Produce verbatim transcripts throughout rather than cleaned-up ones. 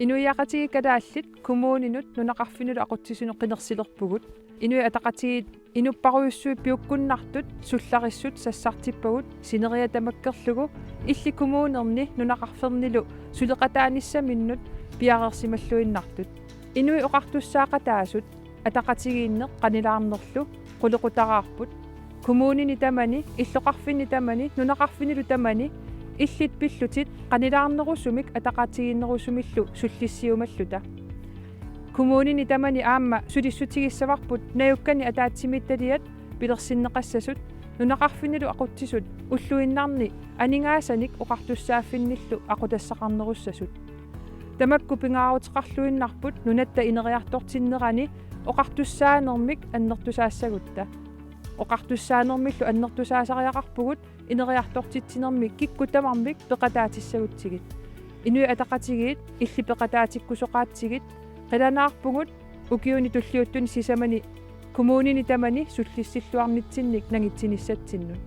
Inuiaqatigiit kalaallit kommuninut nunaqarfinnilu aqutsisunut qinersilerpugut. Inuit Ataqatigiit inupparujussuit piukkunnartut sullarissut sassartippagut sineriak tamakkerlugu illit kommunerni nunaqarfinnilu suleqataanissaminnut piareersimalluinnartut. Inuit oqartussaaqataasut ataqatigiinneq qanilaarnerlu qulequtaraarput. Kommunini tamani, illoqarfinni tamani, nunaqarfinnilu tamani illit pillutit qanilaarnerusumik ataqatigiinnerusumillu sullissiumalluta. Kommunini tamani aamma sulissutigissavarput najukkani ataatsimiititaliat pilersinneqassasut, nunaqarfinnilu aqutsisut ulluinnarni aningaasanik oqartussaaffinnillu aqutassaqarnerussasut. Tamakku pingaaruteqarluinnarput nunatta ineriartortinnerani oqartussaanermik annertusaassagutta. Oqartussaanermillu annertusaasariaqarpugut ineriartortitsinermi kikkut tamarmik peqataatissagutsigit. Inuit Ataqatigiit illit peqataatikkusoqaatsigit, qilanaarpugut ukiuni tulliuttuni sisamani kommunini tamani sullissilluarnitsinnik nangitsinissatsinnut.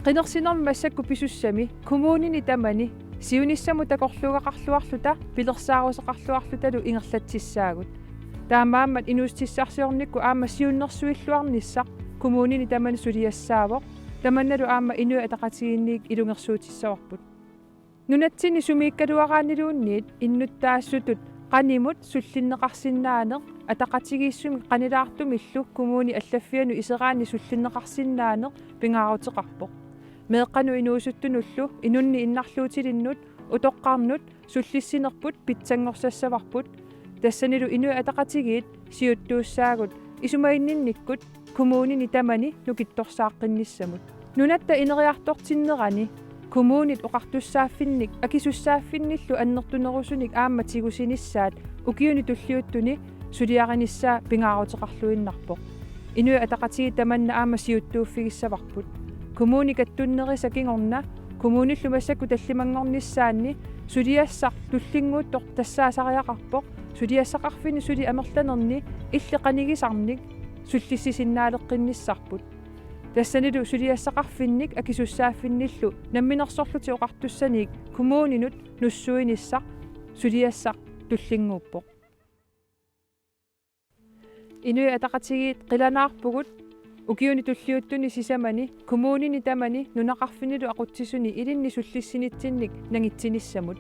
Qinersinermi massakkut pisussami kommunini tamani siunissamut takorluugaqarluarluta pilersaaruseqarluarlutalu ingerlatsissaagut. Taamaammat inuussutissarsiornikkut aamma siunnersuilluarnissaq kommunini tamani suliassaavoq, tamannalu aamma Inuit Ataqatigiinniit ilungersuutissavarput. Nunatsinni sumiikkaluaraanniluunniit innuttaassutut qanimut sullinneqarsinnaaneq ataqatigiissumik qanilaartumillu kommuni allaffianut iseraanni sullinneqarsinnaaneq pingaaruteqarpoq. Meeqqanut inuusuttunullu inunnik innarluutilinnut utoqqarnut sullissinerput pitsanngorsassavarput. Tassanilu Inuit Ataqatigiit siuttuussaagut isumaginninnikkut kommunini tamani nukittorsaaqqinnissamut. Nunatta ineriartortinnerani kommunit oqartussaaffinnik akisussaaffinnillu annertunerusunik aamma tigusinissaat ukiuni tulliuttuni suliarinissaa pingaaruteqarluinnarpoq. Inuit Ataqatigiit tamanna aamma siuttuuffigissavarput. Kommuni kattunnerisa kingorna, kommunillu massakkut tallimanngornissaanni suliassaq tullinnguuttoq tassaasariaqarpoq, suliassaqarfinni suli amerlanerni illit qanigisarnik sullissisinnaalerqinnissarput. Tassanilu suliassaqarfinnik akisussaaffinnillu Namminersorlutik Oqartussaniit kommuninut nussuinissaq suliassaq tullinnguuppoq. Inuit Ataqatigiit qilanaarpugut ukiuni tulliuttuni sisamani kommunini tamani nunaqarfinnilu aqutsisuni ilinnik sullissinitsinnik nangitsinissamut.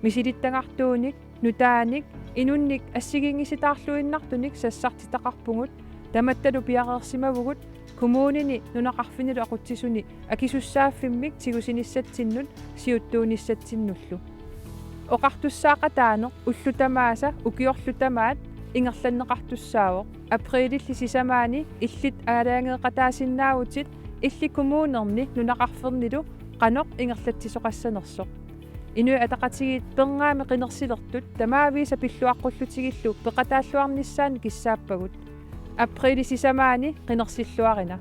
Misilittagartuunik, nutaanik, inunnik assigiinngisitaarluinnartunik sassartitaqarpugut, tamattalu piareersimavugut kommunini nunaqarfinnilu aqutsisuni akisussaaffimmik tigusinissatsinnut siuttuunissatsinnullu. Oqartussaaqataaneq ullut tamaasa ukiorlu tamaat ingerlanneqartussaavoq. Aprilip sisamaani illit aalajangeeqataasinnaavutit illit kommunerni nunaqarfinnilu qanoq ingerlatsisoqassanersoq. Inuit Ataqatigiit pernaamik qinersilertut tamaavisa pilluaqqullutigillu peqataalluarnissaannik kissaappagut. Aprilip sisamaani qinersilluarina.